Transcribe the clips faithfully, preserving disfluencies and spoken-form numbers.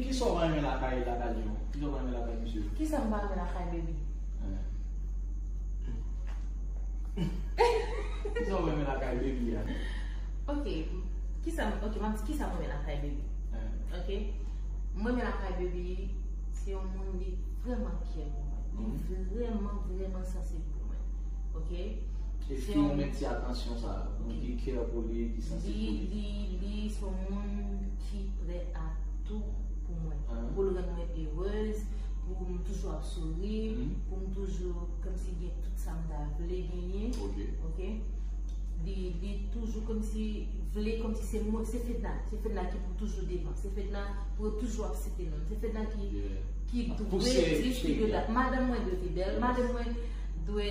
Kisa w pa renmen lakay, lakay Lyon? Kisa w pa renmen lakay misye? Kisa m pa renmen lakay Baby? Eh. Kisa w renmen lakay Baby a? Ok. Kisa, ok, m ap di kisa m renmen lakay Baby. Eh. Ok. Mwen renmen lakay Baby, se yon moun li vrèman care pou mwen. Li vrèman, vrèman sansib pou mwen. Ok? E se fi yon moun met ti atansyon sa, moun ki care pou li, ki sansib pou li. Li, li, li se yon moun ki prè a tou pou mwen. Pou l rann mwen erez, pou m toujou ap souri, pou m toujou kòmsi gen tout sa m ta vle genyen. Ok. Ok? Li, li toujou kòmsi vle, kòmsi se mwen, se Fedna, se Fedna ki pou toujou devan, se Fedna pou yo toujou ap site non m, se Fedna ki, ki dwe dis, ki dwe dat. Madanm mwen dwe fidèl, madanm mwen dwe,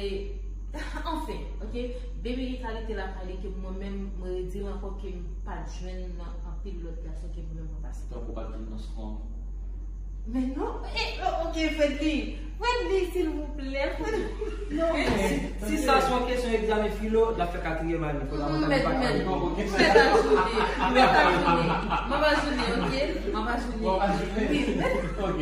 anfen, ok? Baby gen kalite lakay li ke mwen menm, mwen redi l ankò ke m pa t jwenn nan anpil lòt gason ke mwen menm mwen pase. Tankou pa t jwenn nan Strong. Men non, eh, oh, ok, Fredly. Fredly, silvouplè, Fredly. Non, men si, si sa se yon kesyon egzamen filo, l ap fè katriyèm ane, fondamantal li pa ka rive. Mèt a jounen, mèt a jounen. M ap ajounen, ok? M ap ajounen. Wi. Ok.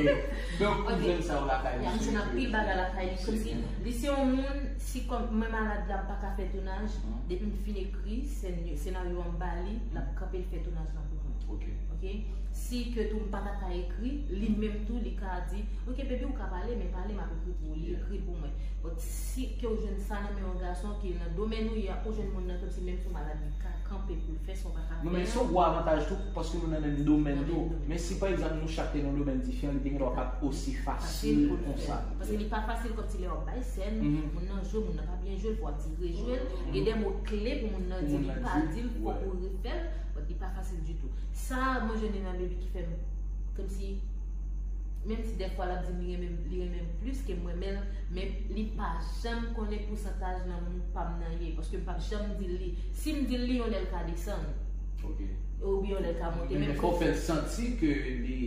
Donk, ou jwenn sa w lakay misye. M jwenn anpil bagay lakay li, kòmsi li se yon moun, si kòm mwen malad la, m pa ka fè tounaj, depi m fin ekri, sen-, senaryo an m ba li, l ap kanpe l fè tounaj lan pou mwen. Ok. Ok? Si ke tou m pa ta ka ekri, li menm tou, li ka di, ok, baby, ou ka pale, men pale, m ap ekri pou ou. Li ekri pou mwen. But si ke w jwenn sa nan men yon gason ki nan domèn ou ye a, ou jwenn moun nan kòmsi menm si w malad, li ka kanpe pou l fè sa w pa ka fè a. Non, men se yon gwo avantaj tou, paske nou nan menm domèn tou. Men si, pa egzanp, nou chak te nan domèn diferan, li te gen dwa pa t osi fasil konsa. Paske li pa fasil kòmsi lè w ap bay sèn, moun nan jwe, moun nan pa byen jwe l, fò w ap di rejwe l. Gen de mo kle pou moun nan di, li pa di l, fòk ou refè l, but li pa fasil ditou. Sa, mwen jwenn li nan Baby ki fè m kòmsi, menm si dèfwa l ap di m li renmen, li renmen m plis ke m renmen l, men li pa janm konnen pousantaj lanmou pa m nan ye, paske m p ap janm di l li. Si m di l li, yon lè l ka desann. Ok. Oubyen yon lè l ka monte. Men fò w fè l santi ke li,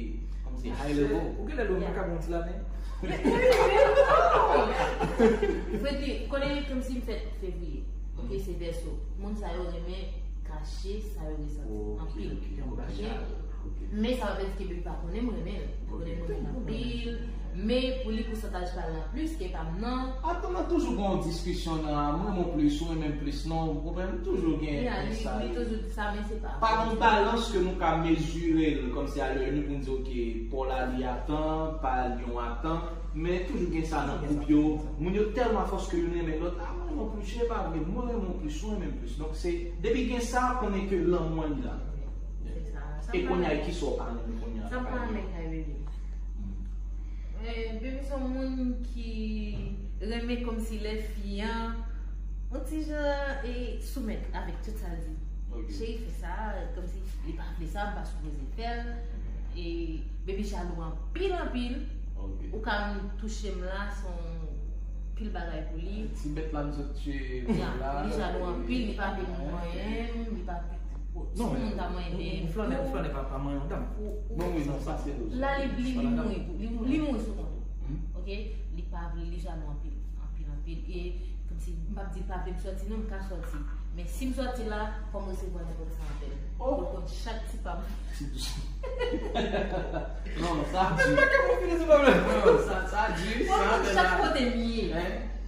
kòmsi high level. Ou genlè lwen, mwen ka ba w yon ti lamen. Men, men, men, non! Fredly, konnen kòmsi m fèt fevriye. Ok, se Vèso. Moun sa yo renmen kache sa yo resanti anpil. Ok? Men sa pa vle di ke Baby pa konnen m renmen l. Li konnen m renmen l anpil. Men pou li pousantaj pa l lan plis ke pa m nan. Atann, nan toujou gen yon diskisyon nan, mwen renmen w plis, ou renmen m plis, non, ou konprann, toujou gen sa. Li toujou di sa, men se pa vre. Pa gen yon balans ke nou ka mezire l, kòmsi a lè ni pou n di, ok, pa w la li atan, pa Lyon atan, men toujou gen sa nan gwoup yo. Moun yo tèlman fòs ke youn renmen lòt, a, mwen renmen w plis, se pa vre, mwen renmen w plis, ou renmen m plis. Donk, se, depi gen sa, konnen ke lanmou an li la. E kounye a, kisa w pa renmen kounye a? Sa m pa renmen kay Baby. Eh, Baby se yon moun ki renmen kòmsi lè fi an, yon ti jan, e soumèt avèk tout sa l di. Ok. Cheri fè sa, kòmsi li pa vle sa, m pa sipoze fè l. E Baby jalou anpil, anpil. Ok. Ou ka touche m la, se yon pil bagay pou li. Ti bèt la m sot tchwe la. Li jalou anpil, li pa vle moun manyen m, li pa vle. Bon, si moun ta manyen m. Ou flannè, ou flannè pa, pa manyen yon dam. Non, wi, non, sa se lojik. La, li, li, li mouri, li, li mouri sou kont ou. Ok? Li pa vle, li jalou anpil, anpil, anpil. E kòmsi, m p ap di l pa vle m sòti, non, m ka sòti. Men si m sòti la, fò m resevwa nenpòt sa anpè. Yo konn chak ti pa m. Non, sa di. Non, sa, sa di, sa. Fò m konn chak kote m ye.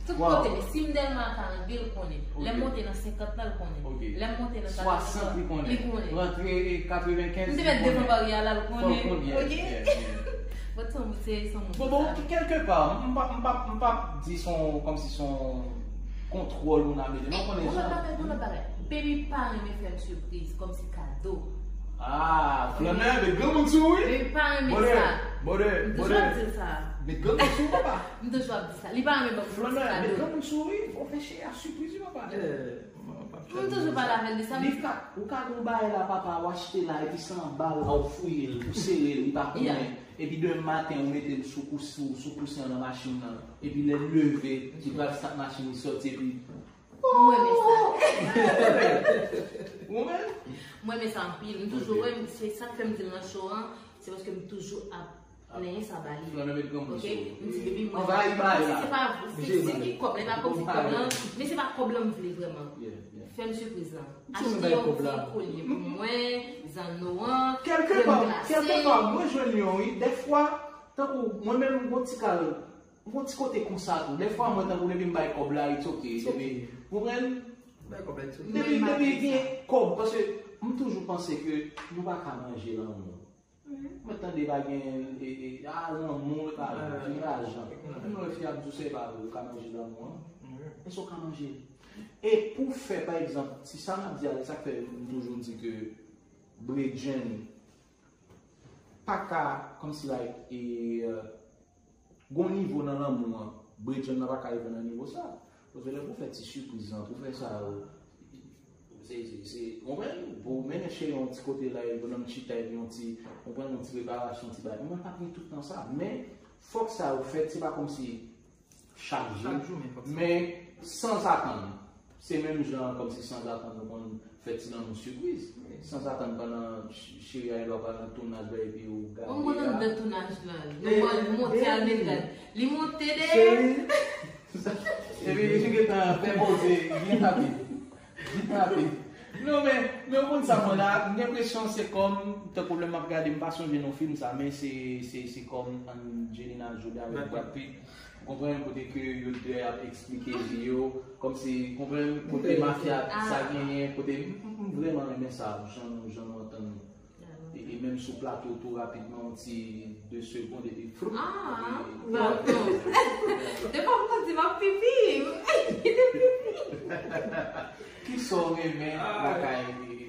Tout kote m ye. Si m Dèlma ka anvi, l konnen. Lè m monte nan senkant la, l konnen. Lè m monte nan katreven, li konnen. Rantre katrevenkenz, m te mèt devan barye a la, l konnen. Ok? Bon, bon, kèlkepa, m p ap, m p ap, m p ap di se yon, kòmsi se yon kontwòl moun ap mete. Non, konnen jan. Yon lòt bagay, yon lòt bagay. Baby pa renmen fè m sipriz, kòmsi kado. Ah, flannè, met granmoun sou ou, wi. Baby pa renmen sa. Bonè, bonè, bonè. M toujou ap di l sa. Met granmoun sou ou, papa. M toujou ap di sa. Li pa renmen ban m kado. Flannè, met granmoun sou ou, wi. Fò w fè cheri a sipriz, wi, papa. M toujou pale avè l de sa. Li ka, ou ka gen yon bagay la, papa, w achte la, epi se anba la, ou fouye l, ou sere l, li pa konnen. Epi demen maten, ou mete l sou kous-, sou, sou kousen an nan machin nan. Epi lè l leve, li pral stat machin, li sòti, epi. Mwen renmen sa. Ou menm? Mwen renmen sa anpil. M toujou, se sa k fè m di l nan show an, se paske m toujou ap Nenyen sa ba li. Fè nan met granmoun. Ok, m di baby mwen. Anvayi bagay la. Si se pa, si, si ki kòb la, e pa kòb, si kòb lan, men se pa kòb lan m vle vrèman. Yeah, yeah. Fè m sipriz lan. Achte yon ti kolye pou mwen, zanno an, krèm glase. Kèlkepa, kèlkepa, mwen jwenn yon, wi. Dèfwa, tankou mwen menm, m gon ti kal, m gon ti kote konsa tou. Dèfwa, mwen, tankou depi m bay kòb la, it's ok. Depi, ou konprann? Bay kòb la, it's ok. Depi, depi gen kòb, paske m toujou panse ke nou pa ka manje lanmou. Mwen tande pa gen, e, e, a, lanmou, e pa vin lajan. Mwen wè fi ap di w se pa vre, ou ka manje lanmou an. Èske w ka manje l? E pou fè, pa egzanp, ti sa m ap di a, se sa k fè m toujou di ke bredjenn pa ka, kòmsi, like, e, gon nivo nan lanmou an, bredjenn nan pa ka rive nan nivo sa. Paske lè pou fè ti sipriz lan, pou fè sa yo, se, se, se, konprann? Pou mennen cheri yon ti kote la, epi nan chita, epi yon ti, konprann, yon ti preparasyon, ti bagay. Mwen pa gen tout tan sa, men fòk sa yo fèt, se pa kòmsi chak jou, men sanzatann. Se menm jan kòmsi sanzatann nou konn fè ti lanmou sipriz. Sanzatann pandan ch-, cheri a gen dwa pral nan tounaj la epi ou gade a. Mwen konn anndan tounaj lan. Nou monte al met rad. Li monte dèyè. Epi li gentan fè poze, byen rapid. Byen rapid. Non, men, men ou konn sa, mwen la, m gen enpresyon se kòm, tankou lè m ap gade, m pa sonje non fim sa, men se, se, se kòm Angelina Jolie avèk Brad Pitt. Ou konprann kote ke yo de ap eksplike vi yo, kòmsi, konprann kote mafya sa genyen, kote m, m, m vrèman renmen sa, jan nou, jan nou antann nou. E, e menm sou plato tou rapidman, yon ti de segond epi floup. Ah, epi pardon. Depa m santi m ap pipi. Kite pipi. Kisa w renmen lakay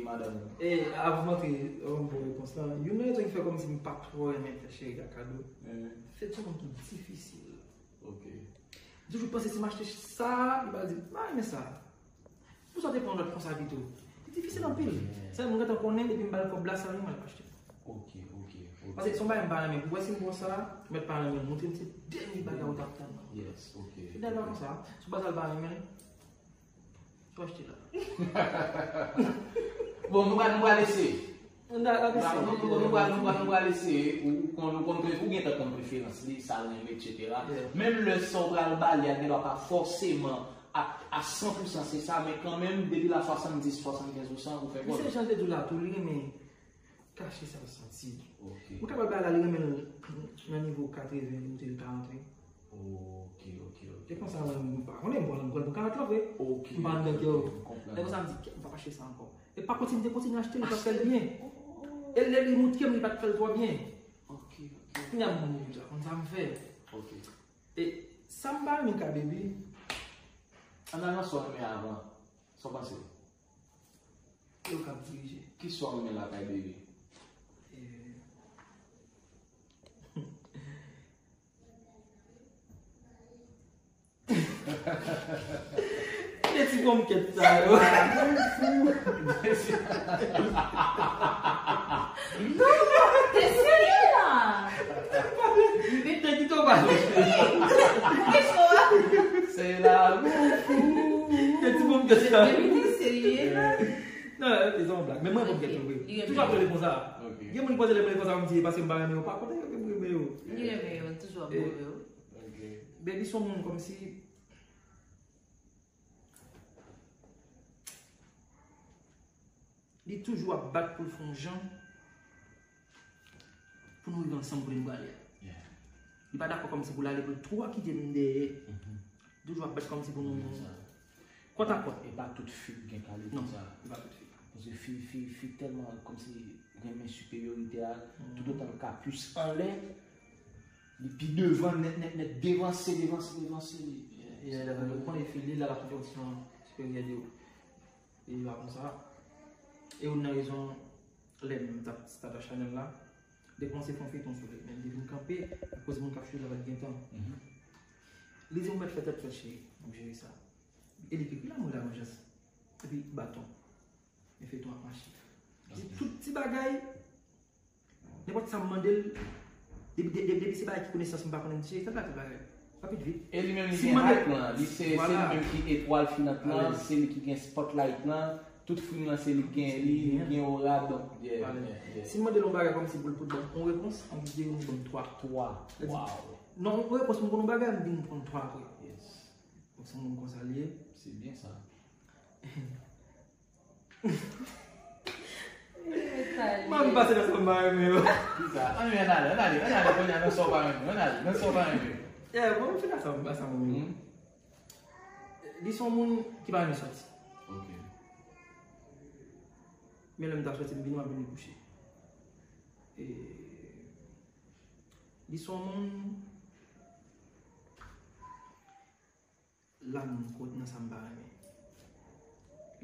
madanm ou? E, avan m antre, yon bon repons lan, youn nan rezon ki fè kòmsi m pa twò renmen fè cheri a kado, se yon moun ki difisil. Ok. M toujou panse si m achte sa, li va di, m pa renmen sa. Pou sa te pran lòt konsa pito. Li difisil anpil. Sa moun gentan konnen, depi m ba l kòb la, sa li mwen l ap achte. Ok, ok, ok. Paske se yon bagay m pa renmen. Pou wè si m pran sa, mèt pa renmen. Montre m se dènye bagay ou t ap tann nan. Yes, ok. Fidèl pa konsa. Si w pa sa l pa renmen, ou achte la. Bon, nou pral, nou pral eseye. Nou pral, nou pral, nou pral eseye. Ou konn, ou konn, ou gentan konn preferans li, sa l renmen, etsetera. Menm lè sa w pral ba li a, gen dwa pa fòseman a, a san pou san se sa, men kanmenm, depi l a swasanndis, swasannkenz pou san, ou fè kòb. Li se jan l te di w la tou, li renmen kache sa l santi. Ok. Ou kapab ba l, li renmen l nan nivo katreven, li monte l karant wi. Ok, ok, ok. E konsa, mwen, m pa konnen, m pran, m pran pou karant lan vre. Ok, m pa anndan kè w. E konsa, m di, m p ap achte sa ankò. E pa kontinye, kontinye achte, li p ap fè l byen. E lè li montre m, li pa t fè l twò byen. Ok, ok. Kounye a, m konn sa m fè. Ok. E sa m pa renmen ka baby. Ann al nan sa w renmen avan. Sa w panse? E ou k ap dirije. Kisa w renmen lakay baby? E, e ti ponmkèt sa yo. Non, non, te serye la. Te kite w pale. Kesyon an. Se la, mon fou. Te ti ponmkèt sa. Te serye la. Non, ok, se yon blag. Men mwen, ponmkèt tou vre. Toujou ap rele konsa. Gen moun ki panse lè m rele konsa, m di, e paske m pa renmen yo. Pa konn yo ke m renmen yo. Li renmen yo, toujou ap renmen yo. Baby se yon moun kòmsi li toujou ap bat pou l fè yon jan pou nou rive ansanm kote nou prale a. Li pa dakò kòmsi pou l ale pou l twò kite m dèyè. Toujou ap bat kòmsi pou nou kòt a kòt. E pa tout fi k gen kalite sa. Non, e pa tout fi. Paske fi, fi, fi tèlman kòmsi renmen siperyorite a, toutotan l ka plis anlè, li pi devan nèt, nèt, nèt, devanse, devanse, devanse. Ou konnen fi li la, l ap fè yon ti jan siperyorite de ou. E li pa konsa. E youn nan rezon, lè m t ap start up channel la, depi m se fè yon feyton sou li, men li vin kanpe, akoz moun k ap swiv la pa t gen tan. Li di m mèt fè tèt frèt cheri, m ap jere sa. E li ki pi la mwen la vengeance. Epi baton. Men feyton ap mache. Li di tout ti bagay, nenpòt sa m mande l, depi, depi, depi se bagay ki konesans m pa konnen, m di cheri fè l la tout bagay. Rapid vit. E li menm li gen hype lan, li se, se li menm ki etwal filant lan, se li ki gen spotlight lan. Tout fri m nan se li k genyen, li, li gen ora, donk, yeah, yeah, yeah. Si m mande l yon bagay kòmsi pou l, pou l ban m yon repons, an vide yo m ban m twa. Twa. Sa di, wow. Non, yon repons, m konn yon bagay, m vin konn twa apre. Yes. Donk, se yon moun konsa l ye. Se byen sa. Mwen m pase nan sa m pa renmen yo. Ki sa? Ann, ann ale, ann ale, ann ale, kounye a, nan sa w pa renmen, ann ale, nan sa w pa renmen. Yeah, bon, m fin ak sa, m pa sa mwen menm. Li se yon moun ki pa renmen sòti. Ok. Men lè m ta sòti, m vini, m ap vin kouche. E, li se yon moun la m kot nan sa m pa renmen.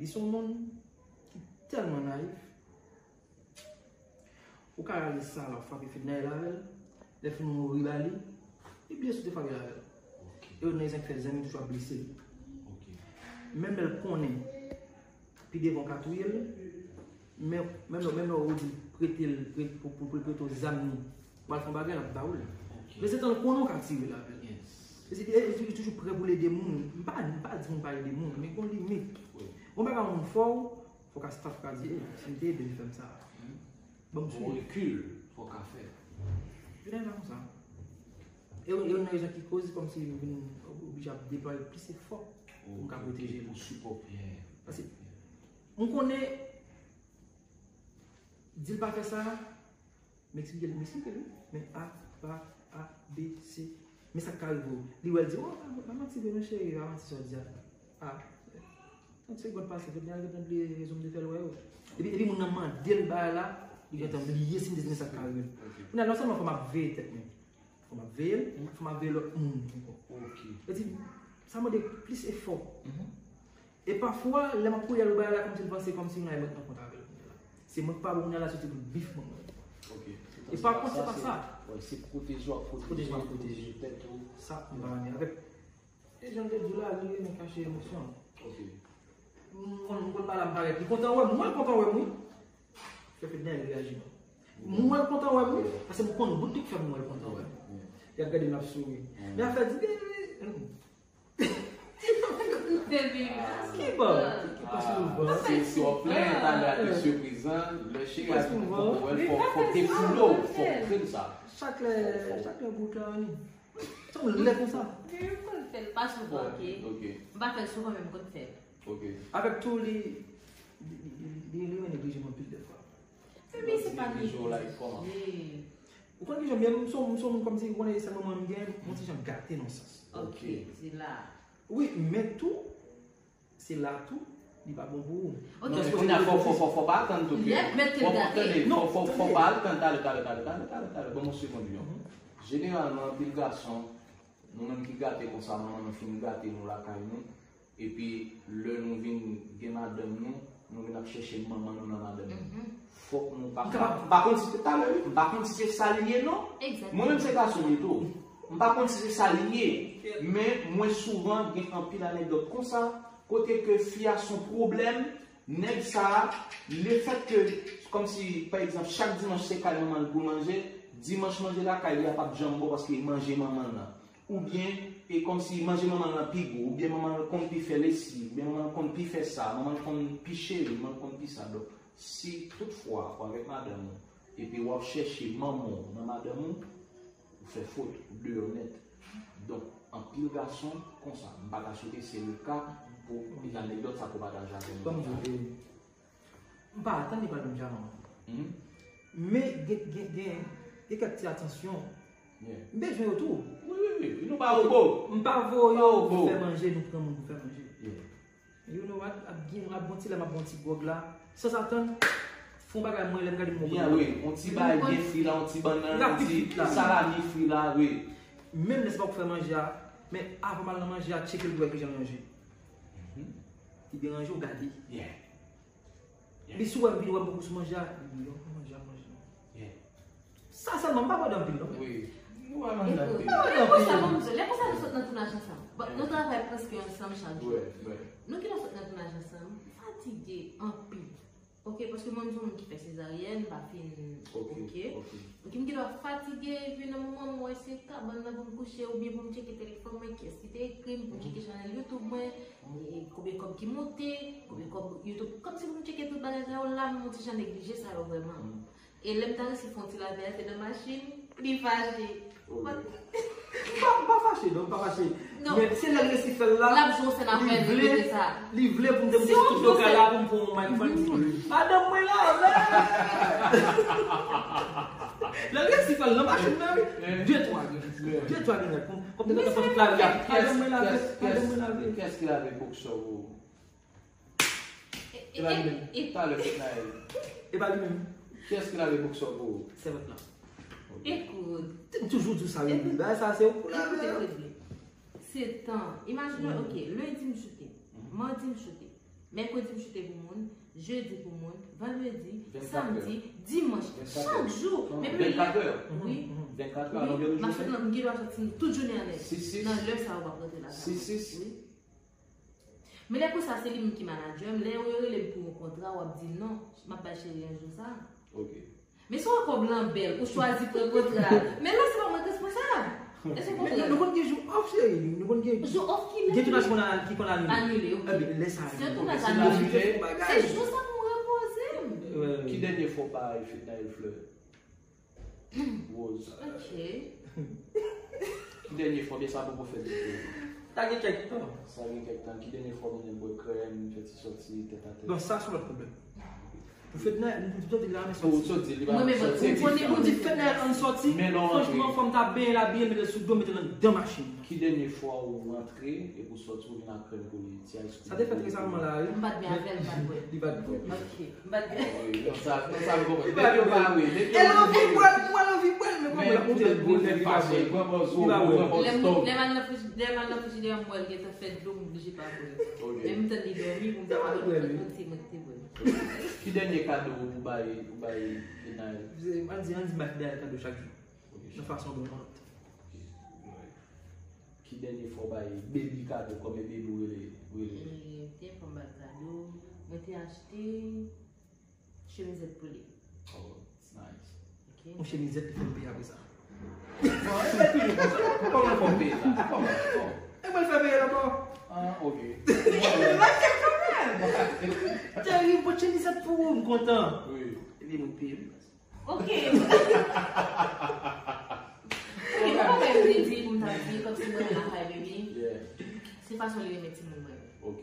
Li se yon moun ki tèlman nayif. Ou ka rale sa la, w frape fèt nèy l avè l. Lè fini ou ri ba li, li bliye si w te frape l avè l. Ok. E yo nan rezon ki fè zanmi toujou ap blese l. Ok. Menm lè l konnen pi devan w ka touye l, men menm lè, menm lè ou di prete l, pre- pou, pou, pou l prete w zam li, w al fè yon bagay, l ap ba w l. Ok. Men se tan l konnen w ka tire l avè l. Yes. E se, e, e, li toujou prè pou l ede moun. M pa, m pa di moun pa ede moun, men gon limit. Wi. Gon bagay yon moun fè w, fò w ka stop, fò w ka di, "Ey, si m te ede l fè m sa, ban m swiv." Gon rekil, fò w ka fè. Yo nan konsa. E, e yon rezon ki koz kòmsi m vin oblije ap deplwaye plis efò pou m ka pwoteje l. Pou sipòte. Paske m konnen, di l pa fè sa, m eksplike l, m eksplike l, wi. Men A, pa, A, B, C. Men sa k ka rive w. Li wè l di, "Oh, pa, pa manti vre, non, cheri, pa manti sa w di a." A, trant segond pase, fèt nèy gentan bliye rezon m te fè l wè yo. Epi, epi moun nan mande l bagay la, li gentan bliye si m te di men sa k ka rive l. Ok. Kounye a, non sèlman fò m ap veye tèt mwen, fò m ap veye l, fò m ap veye lòt moun ankò. Ok. Sa di, sa mande plis efò. Mhm. E pafwa, lè m ap kouri al bagay la, kòmsi l panse kòmsi mwen menm k nan kont avè l kounye a la. Se mwen k pa bon kounye a la, soti pou l bif mwen. Ok. E pa kont, se pa sa. Wi, se pwoteje w ap pwoteje, pwoteje w ap pwoteje tèt ou. Sa, m pa renmen. Avèk e jan m te di w la, li renmen kache emosyon l. Ok. M konn, m konn pale, m parèt. Li kontan wè m, m wè l kontan wè m, wi. Fè fèt nèy reyaji non. M wè l kontan wè m, wi. Paske m konn bout tout fè m wè l kontan wè m. Wi. Li ap gade m, l ap souri. Wi. Men afè di, eh, eh, eh. Ki bò? Ki pa sou bò? Se, se w ap plenyen talè a ke surprizan, lè cheri a di pou wè l, fò, fò defoule w, fò w kreye sa. Chak lè, chak lè bout la vini. Sa w lè konsa? Men m konn fè l pa souvan, ok? Ok. M pa fè l souvan, men m konn fè l. Ok. Avèk tou, li, li, li, li, li neglije m anpil de fwa. Men se pa neglije. Ou konn kijan m ye, m se yon, m se yon moun kòmsi, ou konnen, se manman m gen, m yon ti jan gate nan sans. Ok, se la. Wi, men tou, se la tou, li pa bon pou ou. Ok. Non, men kounye a, fò, fò, fò, fò pa atann tou ke. Fò, fò, tande, fò, fò, fò pa al tann, talè, talè, talè, ban m yon segonn, Lion. Jeneralman, anpil gason, nou menm ki gate konsa, manman nou fin gate nou lakay nou, epi lè nou vin gen madanm nou, nou vin ap chèche manman nou nan madanm nou. Mhm. Fòk nou pa, m pa, m pa konn si se talè, wi, m pa konn si se sa li ye, non. Egzakteman. Mwen menm se gason m ye tou. M pa konn si se sa li ye, men mwen souvan gen anpil anekdòt konsa, kote ke fi a se yon pwoblèm, nèg sa a, lefèt ke, kòmsi, pa egzanp, chak dimanch se kay manman l pou l manje, dimanch manje lakay li a p ap janm bon paske manje manman l lan. Oubyen, e kòmsi manje manman l lan pi gwo, oubyen manman l konn pi fè lesiv, oubyen manman l konn pi fè sa, manman l konn pi chere, manman l konn pi sa. Donk, si toutfwa w avèk madanm ou, epi w ap chèche manman w nan madanm ou, ou fè fot, ou deyò nèt. Donk, anpil gason konsa. M pa ta swete se le ka pou anekdòt sa pou pataje avè nou. Ban m di w, m pa atann li pral menm jan an. Mhm. Men gen, gen, gen, gen kèk ti atansyon. Yeah. M bezwen yo tou. Wi, wi, wi. Nou pa wobo. M pa voye yo pou fè manje, nou pran moun pou fè manje. Yeah. You know what? Ap gen, ap gon ti lè m ap gon ti gwòg la. Sanzatann, fè yon bagay mwen lè m gade m wè. Yeah, wi. Yon ti bagay byen fri la, yon ti bannann, yon ti salami fri la, wi. Menm lè se pa w k fè manje a, men avan m al nan manje a, tcheke l pou wè kijan l ranje. Mhm. Li byen ranje, w gade. Yeah. Epi si w wè m vin wè m poko sou manje a, li di, "Yo, manje a, manje a." Yeah. Sa sèlman, m pa mande anpil, non. Wi. Nou pa mande anpil. Lè konsa, ban m di w, lè konsa nou sot nan tounaj ansanm. Bon, nou travay prèske ansanm chak jou. Wi, wi. Nou gentan sot nan tounaj ansanm, fatige anpil. Ok, paske mwen, m se yon moun ki fè sezaryèn, m pa fin. Ok, ok. Ok, m gen dwa fatige, epi nan moman m wè se kabann nan pou m kouche, oubyen pou m tcheke telefòn mwen, kiyès ki te ekri m, pou m tcheke chanèl YouTube mwen, e konbyen kòb ki monte, konbyen kòb YouTube. Kòmsi pou m tcheke tout bagay sa yo, la, m yon ti jan neglije sa yo vrèman. E lè m ta resi fè yon ti lave a, se nan machin, li fache. Ok. M pa, m pa fache, non, m pa fache. Non. Men se lè l resi fè l la, l ap jwe yon sèn apre, li vle, li vle pou m te moute sou tout lokal la, pou m pran yon mic, pou m di, "Madanm mwen lave!" Lè l resi fè l nan machin nan, wi. De twa grenn. De twa grenn. Kòm, kòm te fè tout lari a. "Madanm mwen lave, madanm mwen lave." Kiyès ki lave boksè pou ou? E pa li menm. Talè Fednaelle. E pa li menm. Kiyès ki lave boksè pou ou? Sèvant lan. Ok. Ekout. M toujou di w sa, Remy. Bagay sa se ou pou lave. Ekout, ekout byen. Se tan. Imajine, ok, lendi m choute. Madi m choute. Mèkredi m choute pou moun. Jedi pou moun. Vandredi, samdi, dimanch. Chak jou. Men peyi a. Vennkat è. Wi. Vennkat è. Wi. M ap sot nan, m gen dwa soti tout jounen anlè. Nan lè sa yo p ap rantre lakay mwen. Wi. Men lè konsa, se li menm ki manadjè m. Lè yo rele l pou yon kontra, w ap di non, m ap bay cheri an jou sa. Ok. Men si w wè kòb lan bèl, ou chwazi pran kontra. Men la, se pa mwen k responsab. Èske w konprann? Men nou konn gen jou off, cheri. Nou konn gen. Jou off ki lè? Gen tounaj ki konn anile. Anile, ok. Ebyen, lè sa a, se tounaj anile. Se jou sa pou m repoze m. Ki dènye fwa w bay Fednaelle flè? Rose. Ok. Ki dènye fwa, byen sa poko fèt depi? Sa gen kèk tan. Sa gen kèk tan. Ki dènye fwa ou mennen l bwè krèm, fè ti sòti, tèt atè? Bon, sa se yon lòt pwoblèm. Pou Fednaelle, m di, m di la, men sòti. Ou sòti, li pa sòti. Mwen, men ou konnen, ou di Fednaelle ann sòti. Franchman, fò m ta benyen l, abiye l, mete l sou do, mete l anndan machin nan. Ki dènye fwa ou rantre epi w sòti, ou vin ak krèm kole, ti ice cream? Sa te fèt resaman la, wi. M pa t byen avè l, m pa t bwè. Li pa t bwè. Ok. M pa t byen. Wi, non, sa, non, sa m konprann. Depi yo pa, wi, depi yo anvi bwè l, mwen anvi bwè l, men kòm mwen ap koute l, li pa bwè. Li pa bwè. Lè m, lè m al nan friji-, lè m al nan frijidè a, m wè l gentan fè dlo, m oblije pa bwè l. Ok. Men m tann li dòmi, pou m ta pa konn si mwen ki te bwè l. Ki dènye kado ou bay, ou bay Fednaelle? Ann di, ann di m bay Fednaelle kado chak jou. Ok. Nan fason bon nan lòt. Ok. Ki dènye fwa w bay baby kado, kòm e baby ou rele, ou rele? E, te fè m bay kado, mwen te achte chemizèt pou li. Oh, it's nice. Ok. Yon chemizèt li fè m peye apre sa. Bon, e fè toujou konsa. Kòman fè w peye sa? Kòman? Kòman? E mwen fè peye l ankò. Ah, ok. Li mache kanmenm. Tèri, bon chemizèt pou ou, m kontan. Wi. Epi mwen peye m. Ok. Ok, mwen pa gen anyen pou m te di, pou m ta di, kòmsi mwen menm lakay baby. Yeah. Se fason li renmen timoun mwen yo. Ok.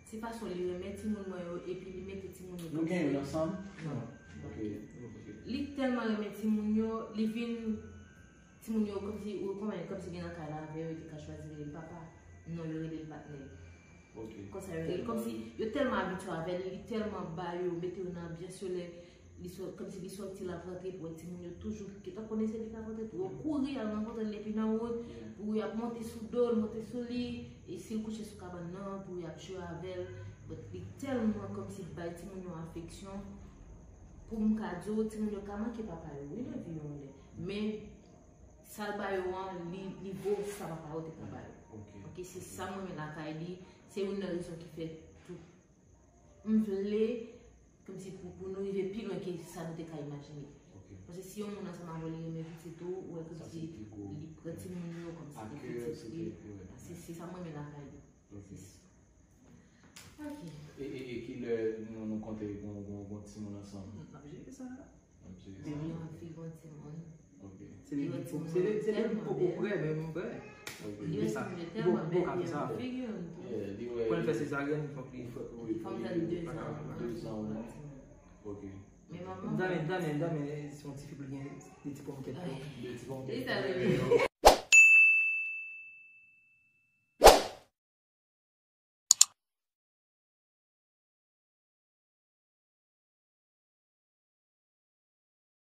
Se fason li renmen timoun mwen yo, epi li mete timoun yo kòmsi. Nou gen youn ansanm? Non. Ok. Ok. Li tèlman renmen timoun yo, li vin Timoun yo, kòmsi, ou konprann, kòmsi gen nan kay la avè yo, yo te ka chwazi rele l papa. Non, yo rele l patnè. Ok. Konsa yo rele l, kòmsi yo tèlman abitye avè l, li tèlman ba yo, mete yo nan anbyans yo lè li sò-, kòmsi li sòti, l ap rantre, pou wè timoun yo toujou gentan konnen se li k ap rantre, pou yo kouri al rankontre l depi nan wout, pou y ap monte sou do l, monte sou li, e si l kouche sou kabann nan, pou y ap jwe avè l. But li tèlman kòmsi bay timoun yo afeksyon, pou m ka di w, timoun yo ka manke papa yo, wi, nan vi yo yon lè. Men, Sa l ba yo an, li, li vo sa papa yo te ka ba yo. Ok. Ok, se sa mwen renmen lakay li. Se youn nan rezon ki fè tou. M vle, kòmsi pou, pou nou rive pi lwen ke sa nou te ka imajine. Ok. Paske si yon moun ansanm avè w, li renmen pitit ou, ou wè kòmsi li pran timoun yo kòmsi pitit li. Se, se sa mwen renmen lakay li. Ok. Se sa. Ok. E, e, e kilè nou, nou konte gon, gon, gon timoun ansanm? N ap jere sa. N ap jere sa. Depi yon fi gon timoun. Ok. Se li ki poko, se li, se li ki poko prè, men m prè. Ok. Li poko ka fè sa. Pou l fè sezaryèn, fòk li. Fòk li, fòk li de zan. De zan ou non. Ok. Men manman. Dame, dame, dame, se yon ti fi pou l gen de ti pòmkèt tou. De ti pòmkèt.